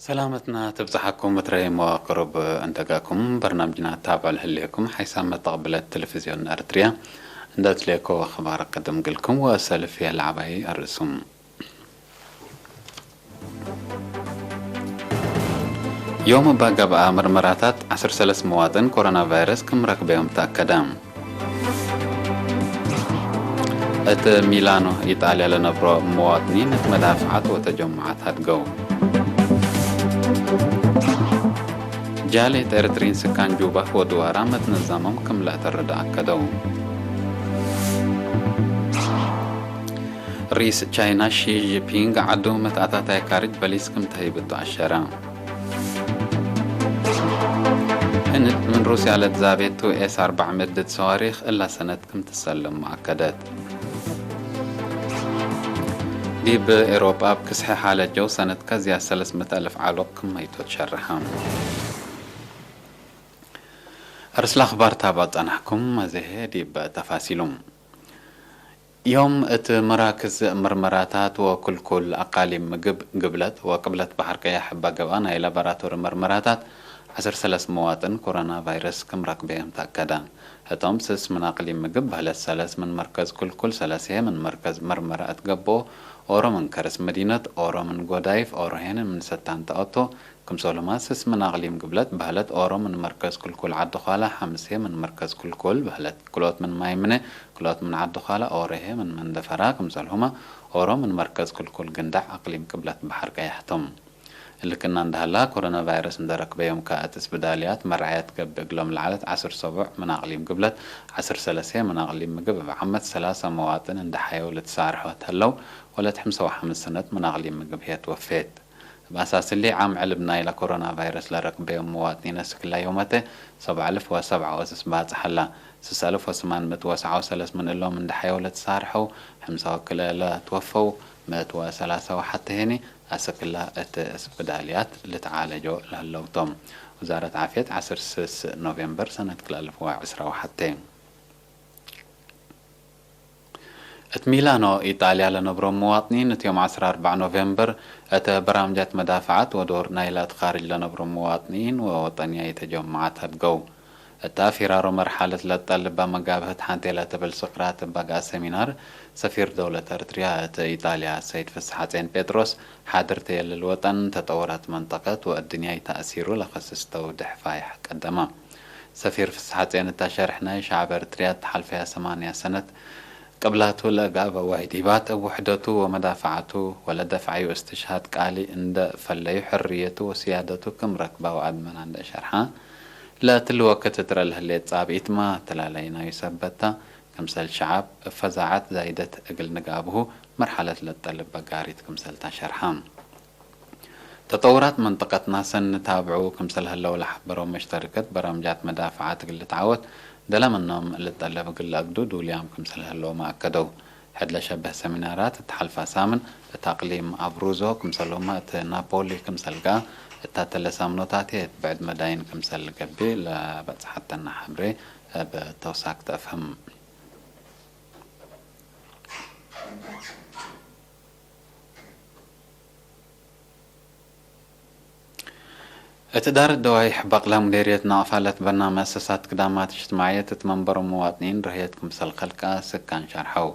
ሰላመትና ትብጽሓኩም ምትረይ መዋቅሩብ እንተጋኩም በርናምጅና ታብዕ ልህልየኩም ሓይሳብ መተቕብለት ቴሌቪዝዮን ኤርትርያ እንደትልየኮ ኣኽባር ቅድም ግልኩም ወሰልፍ የለዓባይ ኣርእሱም ዮም እባ ገብኣ ምርመራታት ዓሰርተ ሰለስተ መዋጥን ኮሮና ቫይረስ ክምረክበዮም ተኣከዳ። እቲ ሚላኖ ኢጣልያ ለነብሮ መዋጥኒን እቲ መዳፍዓት ወተጀሙዓት ኣድገው። ጃሌት ኤርትሪን ስካን ጁባ ወድዋራ መትነዛሞም ክምለእ ተረዳ ኣከደው። ሪስ ቻይና ሺ ጂፒንግ ዓዱ መትኣታታይ ካርጅ በሊስ ክምተሂብቶ ኣሸራ። ህንድ ምን ሩስያ ለትዛቤቱ ኤስ ኣርባዕ ምድድ ሰዋሪኽ እላ ሰነት ክምትሰልም ኣከደት። ዲብ ኤሮጳ ኣብ ክስሐ ሓለጀው ሰነትካ ዝያድ ሰለስት ምእት ኣልፍ ዓሎቕ ክመይቶ ትሸርሐ። ርእስለ ኣኽባር ታባ ጸናሕኩም መዘሄ ዲብ ተፋሲሉ። ዮም እቲ መራክዝ ምርመራታት ወክልኩል ኣቃሊም ምግብ ግብለት ወቅብለት ባሕር ቀያሕ እባ ገብኣ ናይ ላቦራቶሪ ምርመራታት ዓሰርተ ሰለስተ መዋጥን ኮሮና ቫይረስ ክምረክበዮም ተኣከዳ። እቶም ስስ ምን ኣቅሊም ምግብ በህለት ሰለስ ምን መርከዝ ኩልኩል ሰለስሄ ምን መርከዝ መርመራ እትገብኦ ኦሮ ምን ከርስ መዲነት ኦሮ ምን ጎዳይፍ ኦሮ ሄን ምን ሰታን ተኣቶ ክምሰሉማ ስስ ምን ኣቅሊም ግብለት በህለት ኦሮ ምን መርከዝ ኩልኩል ዓዲ ዃላ ሓምስሄ ምን መርከዝ ኩልኩል በህለት ክልኦት ምን ማይምነ ክልኦት ምን ዓዲ ዃላ ኦሮሄ ምን መንደፈራ ክምሰልሁማ ኦሮ ምን መርከዝ ኩልኩል ግንዳዕ ኣቅሊም ቅብለት ባሕር ቀያሕቶም። እልክና እንዳሃላ ኮሮና ቫይረስ እንደረክበዮም ከኣ እቲ ስብዳልያት መርዓያ ትገብእ እግሎም ለዓለት ዓስር ሰቡዕ ምን ኣቅሊም ግብለት ዓስር ሰለስተ ምን ኣቅሊም ምግብ እብ ዓመት ሰላሳ መዋጥን እንደሓየው ልትሳርሖ ተለው ወለት ሕምሰ ወሓምስ ሰነት ምን ኣቅሊም ምግብ ህየ ትወፌት። እብ ኣሳስሊ ዓም ዕልብ ናይላ ኮሮና ቫይረስ ለረክበዮም መዋጥኒነ ስክላ ዮመተ ሰብዓ እልፍ ወሰብዓ ወስስ ባጽሓላ ስስ እልፍ ወስማን ምእት ወሰዓው ሰለስ ምን እሎም እንደሓየው ለትሳርሐው ሕምሳ ወክለ ለትወፈው ምእት ወሰላሳ ወሓተ ሄኒ ኣሰክላ እት እስብዳልያት ልትዓለጆ ለህለውቶም። ውዛረት ዓፍየት ዓስር ስስ ኖቬምበር ሰነት ክልተ ኣልፍ ወዕስራ ወሓተ። እት ሚላኖ ኢጣልያ ለነብሮም መዋጥኒን እት ዮም ዓስራ ኣርባዕ ኖቬምበር እት በራምጃት መዳፍዓት ወዶር ናይላ እት ኻርጅ ለነብሮም መዋጥኒን ወወጠንያ ኢተጀመዓት ኣድገው። እታ ፊራሮ መርሓለት ለትጠልባ መጋብህት ሓንቴ ለትብል ስቅራት እባግኣ ሰሚናር ሰፊር ደውለት ኤርትርያ እት ኢጣልያ ሰይድ ፍስሓጼን ጴጥሮስ ሓድር ተየልል ወጠን ተጠወራት መንጠቀት ወእድንያይ ተኣሲሩ ለኸስስተው ድሕፋይ ቀደማ። ሰፊር ፍስሓጼን እታ ሸርሕ ናይ ሸዓብ ኤርትርያ እትሓልፈያ ሰማንያ ሰነት ቅብላቱ ለእጋበ ዋይዲባት እብ ውሕደቱ ወመዳፍዓቱ ወለደፍዓዩ እስትሽሃድ ቃሊ እንደ ፈለዩ ሕርየቱ ወስያደቱ ክም ረክባ ወኣድመና እንደ ሸርሓ ለትልወክት እትረ ለህሌት ጻብኢትማ ተላላይናዩ ሰበታ ክምሰል ሸዓብ እብ ፈዛዓት ዛይደት እግል ንጋብሁ መርሓለት ለትጠልብ በጋሪት ክምሰልታ ሸርሓ። ተጠውራት መንጠቀትና ሰን ንታብዑ ክምሰል ህለው ለሓበረው መሽተርከት በራምጃት መዳፍዓት እግል ልትዓወት ደለመኖም ልትጠለብ እግል ለእግዱ ዱልያም ክምሰል ህለውመ ኣከደው። ሕድ ለሸበህ ሰሚናራት እት ሓልፋ ሳምን እት ኣቅሊም ኣብሩዞ ክምሰልሁመ እት ናፖሊ ክምሰል ገኣ እታ ተለ ሳምኖታትየ እት ብዕድ መዳይን ክምሰል ልገብእ ለበጽሓተና ሓብሬ እብ ተውሳክ ተፍህም። እት ዳር ደዋይሕ በቅላ ሙዴርየት ናቅፋ ለትበና መእሰሳት ክዳማት እጅትማዕየት እት መንበሮም መዋጥኒን ርህየት ክምሰል ከልቃ ስካን ሸርሐው።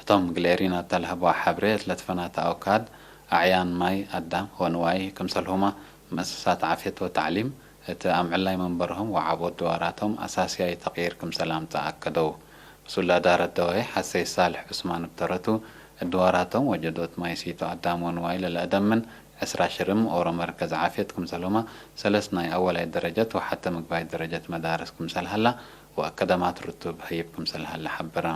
እቶም ግሌሪና እተ ለሀብዋ ሐብሬ እት ለትፈናተ አውካድ፣ አዕያን ማይ፣ አዳም ወንዋይ ክምሰልሁማ መእሰሳት ዓፍየት ወተዕሊም እት አምዕላይ መንበርሆም ወዓቦት ድዋራቶም አሳስያይ ተቅይር ክምሰል አምጸአ አከደው። ምስኡል አዳረት ደዋይሕ አሰይድ ሳልሕ ዑስማን እብ ተረቱ፣ እድዋራቶም ወጀዶት ማይ ሲቶ አዳም ወንዋይ ለለአደምን ዕስራ ሽርም ኦሮ መርከዝ ዓፍየት ክምሰልሁማ ሰለስት ናይ አወላይ ደረጀት ወሐተ ምግባይ ደረጀት መዳርስ ክምሰል ሀላ ወአከደማት ርቱብ ህይብ ክምሰል ሀለ ሐበረ።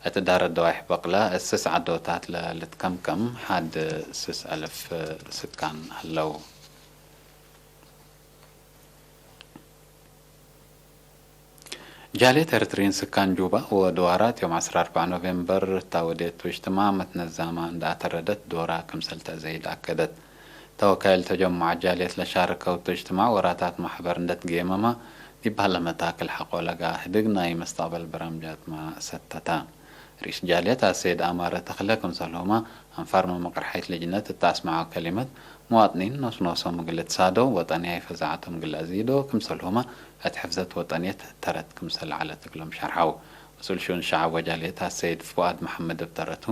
እት ዳረት ደዋይሕ በቅላ እት ስስ ዐዶታት ለልትከምከም ሐድ ስስ አልፍ ስካን ሀለው። ጃልየት ኤርትሪን ስካን ጁባ ወድዋራት ዮም ዐስራ አርባዕ ኖቬምበር እታ ወዴቱ እጅትማዕ መትነዛማ እንዳ አተረደት ዶራ ክምሰል ተእዘይድ አከደት። ተወካይል ተጀሙዓ ጃልየት ለሻርከው እቱ እጅትማዕ ወራታት ማሕበር እንደትጌመማ ዲብ ሀለ መታክል ሐቆ ለጋ ህድግ ናይ መስተቅበል በራምጃትማ ሰተታ። ርኢስ ጃልየት አሰይድ አማረ ተክለ ክምሰልሁማ አንፋር መመቅርሐይት ልጅነት እት አስመዐው ከሊመት መዋጥኒን ኖስኖሶም እግል እትሳዶ ወጠንያይ ፈዛዓቶም እግል ኣዚዶ ክምሰልሁማ እት ሕፍዘት ወጠንየት ተረት ክምሰል ዐለት እግሎም ሸርሐው። መስኡል ሽኡን ሸዓብ ወጃልየት ኣሰይድ ፍዋድ መሐመድ እብ ተረቱ፣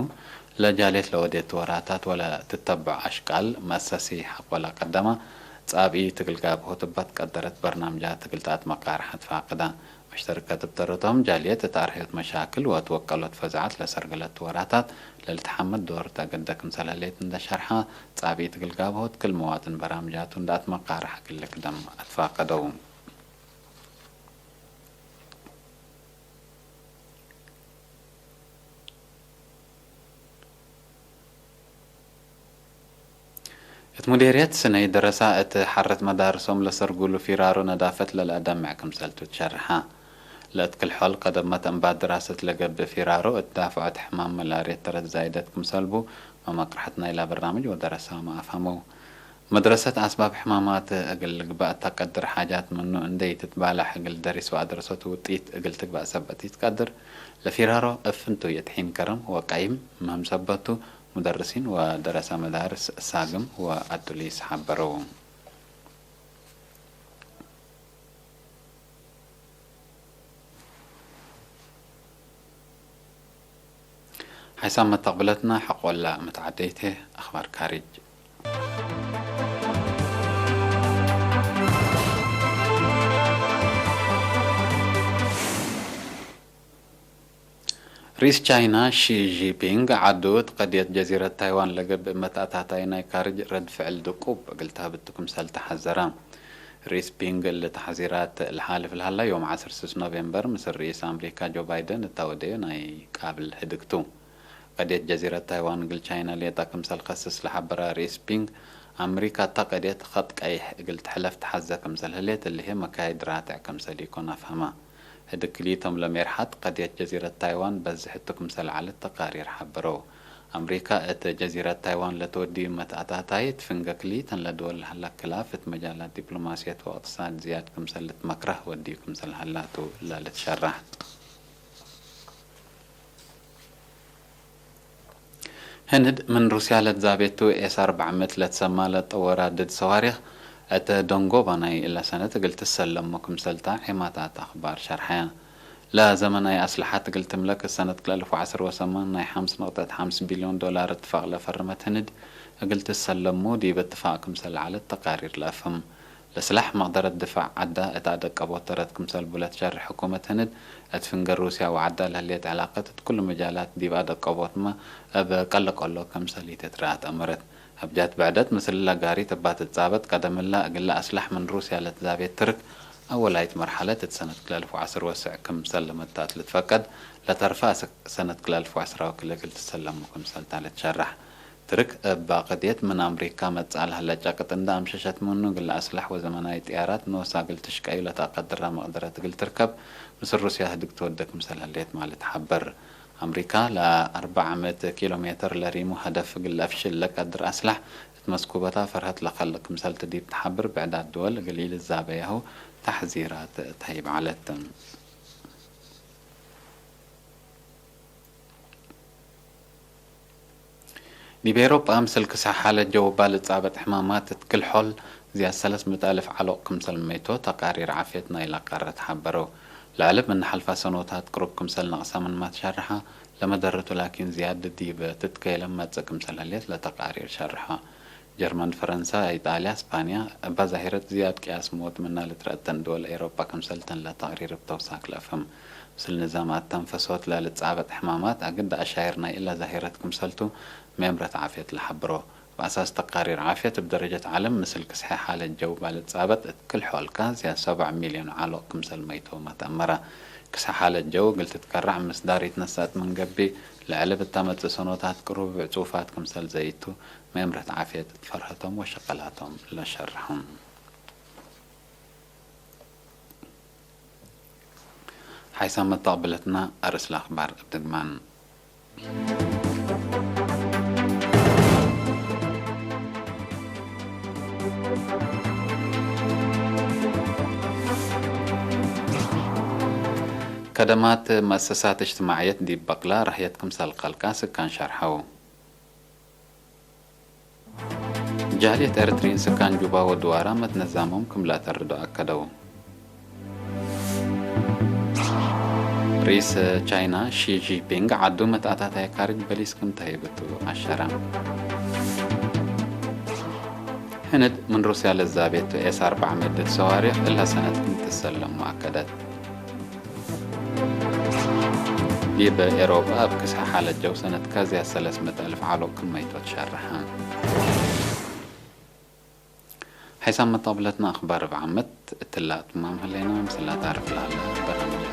ለጃልየት ለወዴት ወራታት ወለ ትተብዖ ኣሽቃል መሰሲ ሐቆላ ቀደማ ጻብኢት እግል ጋብሆት እባት ቀደረት በርናምጃት እግል ተኣትመቃርሐት ፋቅዳ። መሽተርከት እብ ተረቶም ጃልየት እት ኣርህዮት መሻክል ወእት ወቀሎት ፈዛዓት ለሰርገለት ወራታት ለልትሓመድ ዶር ተገደ ክምሰል ህሌት እንደ ሸርሐ፣ ጻብኢት እግል ጋብሆት ክል መዋጥን በራምጃቱ እንደ ኣትመቃርሐ ክል ክደም ኣትፋቀደው። እት ሙዴርየት ስነይ ደረሳ እት ሐረት መዳርሶም ለሰርጉሉ ፊራሮ ነዳፈት ለለአደምዕ ክምሰልቱ ትሸርሐ። ለእት ክል ሖል ቀደመት እምባ ድራሰት ለገብእ ፊራሮ እት ዳፍዖት ሕማም መላርየት ተረት ዛይደት ክምሰልቡ መመቅርሐት ናይላ በርናምጅ ወደረሳም ኣፍሀመው። መድረሰት ኣስባብ ሕማማት እግል ልግባእ እታ ቀድር ሓጃት ምኑ እንዴ ትትባላሕ እግል ደሪስ ወኣደረሰቱ ውጢት እግል ትግባእ ሰበት ኢትቀድር። ለፊራሮ እፍንቱ የትሒን ከረም ወቃይም ምህም ሰበቱ ሙደርሲን ወደረሰ መዳርስ ሳግም ወኣዱሊስ ሓበረው። ሓይሳብ መተቕብለትና ሐቆላ መተዓደይቴ ኣኽባር ካሪጅ። ርኢስ ቻይና ሺ ጂንፒንግ ዓዱ እት ቀድየት ጀዚረት ታይዋን ለገብእ መትኣታታይ ናይ ካርጅ ረድ ፍዕል ድቁብ እግል ተህብቱ ክምሰል ተሓዘራ። ርኢስ ፒንግ እሊ ተሓዚራት ለሓልፍ ለሃላ ዮም ዓሰርተ ስስ ኖቬምበር ምስ ርኢስ ኣምሪካ ጆ ባይደን እታወደዮ ናይ ቃብል ህድግቱ። ቀድየት ጀዚረት ታይዋን እግል ቻይና ሌጣ ክምሰል ከስስ ለሓበራ ርኢስ ፒንግ፣ ኣምሪካ እታ ቀድየት ኸጥ ቀይሕ እግል ትሕለፍ ተሓዘ ክምሰል ህሌት እልሄ መካይድ ራትዕ ክምሰል ኢኮን ኣፍሀማ። ህድግ ክልኢቶም ለሜርሓት ቀድየት ጀዚረት ታይዋን በዝሕ እቱ ክምሰል ዐለት ተቃሪር ሓበረው። ኣምሪካ እት ጀዚረት ታይዋን ለትወድዩ መትኣታታይት ፍንገ ክልኢተን ለድወል ለሀላ ክላፍ እት መጃላት ዲፕሎማስየት ወእቅትሳድ ዝያድ ክምሰል ልትመክረህ ወድዩ ክምሰል ሀላቱ ለልትሸራሕ። ህንድ ምን ሩስያ ለትዛቤቱ ኤስ ኣርባዕመት ለትሰማ ለጠወራ ድድ ሰዋሪኽ እት ደንጎባ ናይ እለ ሰነት እግል ትሰለሙ ክምሰልታ ዔማታት ኣኽባር ሸርሐያ። ለዘመናይ ኣስልሓት እግል ትምለክ እሰነት ክልተ ኣልፍ ወዐስር ወሰማን ናይ ሓምስ ነጥቢ ሓምስ ቢልዮን ዶላር እትፋቅ ለፈርመት ህንድ እግል ትሰለሙ ዲብ እትፋቅ ክምሰል ዐለት ተቃሪር ለአፍህም። ለስላሕ መቅደረት ድፋዕ ዐዳ እት ኣደቀቦት ተረት ክምሰል ቡ ለትሸርሕ ሕኩመት ህንድ፣ እት ፍንገር ሩስያ ወዐዳ ለህሌት ዕላቀት እት ኩሉ መጃላት ዲብ ኣደቀቦትመ እብ ቀለቀሎ ክምሰል ኢትትረኣት ኣመረት። እብ ጃት ብዕደት ምስል ለጋሪት እባ ትጻበጥ ቀደምላ እግለ ኣስላሕ ምን ሩስያ ለትዛቤት ትርክ፣ ኣወላይት መርሐለት እት ሰነት ክልተ ኣልፍ ወዐስር ወስዕ ክምሰል ለመታእት ልትፈቀድ፣ ለተርፈ ሰነት ክልተ ኣልፍ ወዐስር ወክልኤ እግል ትሰለሙ ክምሰልታ ልትሸራሕ። ትርክ እብ ባቅድየት ምን ኣምሪካ መጽእ ለሀለ ጨቅጥ እንደ ኣምሸሸት ምኑ፣ እግል ኣስላሕ ወዘመናይ ጥያራት ኖሳ እግል ትሽቀዩ ለተቀድራ መቅደረት እግል ትርከብ፣ ምስል ሩስያ ህድግ ትወደ ክምሰል ህሌት ማል ትሓበር። ኣምሪካ ለኣርበዓ ምእት ኪሎ ሜተር ለሪሙ ሀደፍ እግል ለአፍሽል ለቀድር ኣስላሕ እት መስኩበታ ፈርሀት ለከልእ ክምሰልቲ ዲብ ተሓብር ብዕዳት ድወል እግል ኢልዛበያሁ ተሕዚራት ተሂብ ዐለት። ዲብ ኤሮጳ፣ ምስል ክስሐ ሓለት ጀው እባ ልጻበጥ ሕማማት እት ክል ሖል ዝያድ ሰለስ ምእት ኣልፍ ዓሎቅ ክምሰል መይቶ ተቃሪር ዓፍየት ናይላ ቃረት ሓበረው። ለዐለ ምን ሓልፋ ሰኖታት ቅሩብ ክምሰል ነቅሳ ምንማ ትሸርሐ፣ ለመደረቱ ላኪን ዝያድ ዲብ ትትከየለ መጽእ ክምሰል ህሌት ለተቃሪር ሸርሐ። ጀርመን፣ ፈረንሳ፣ ኢጣልያ፣ እስፓንያ፣ እባ ዛሂረት ዝያድ ቅያስ ሞት ምና ልትረአተን ድወል ኤሮጳ ክምሰልተን ለተቅሪር እብ ተውሳክ ለአፍህም። ምስል ንዛም ኣተንፈሶት ለልጻበጥ ሕማማት ኣግድ ኣሻይር ናይ እላ ዛሂረት ክምሰልቱ ሜምረት ዓፍየት ለሓብሮ። እብ ኣሳስ ተቃሪር ዓፍየት እብ ደረጀት ዓለም ምስል ክስሐ ሓለት ጀው እባ ልጻበጥ እት ክል ሖልካ ዝያድ ሰብዓ ሚልዮን ዓሎቅ ክምሰል መይቶ መትአመራ። ክስሐ ሓለት ጀው እግል ትትከረዕ ምስዳር ኢትነሳት ምን ገብእ፣ ለዐለ ብታመጽእ ሰኖታት ቅሩብ ዕጹፋት ክምሰል ዘይቱ ሜምረት ዓፍየት እት ፈርሀቶም ወሸቀላቶም ለሸርሐም። ሓይሳም መተቅብለትና ኣርእስ ለአኽባር እብ ድግማን። ከደማት መእሰሳት እጅትማዕየት ዲብ በቅላ ረህየት ክምሰል ከልቃ ስካን ሸርሐው። ጃህልየት ኤርትሪን ስካን ጁባ ወዲ ዋራ መትነዛሞም ክምላ ተርዶ ኣከደው። ርኢስ ቻይና ሺ ጂንፒንግ ዓዱ መትኣታታይ ካርጅ በሊስ ክም ተሂብቱ ኣሸራ። ህንድ ምን ሩስያ ለዛቤቱ ኤስ ኣርባዕ መድድ ሰዋሪኽ እላ ሰነት ክም ትሰለሙ ኣከደት። ዲብ ኤሮጳ ኣብ ክስሐ ሓለጀው ሰነትካ ዝያድ ሰለስ ምእት ኣልፍ ዓሎቅ ክመይቶ ትሸርሐ። ሓይሳብ መጣብለትና ኣኽባር ኣብ ዓመት እትላ ትማም ህሌና ምስላ ታርፍ ላለ በራምጃ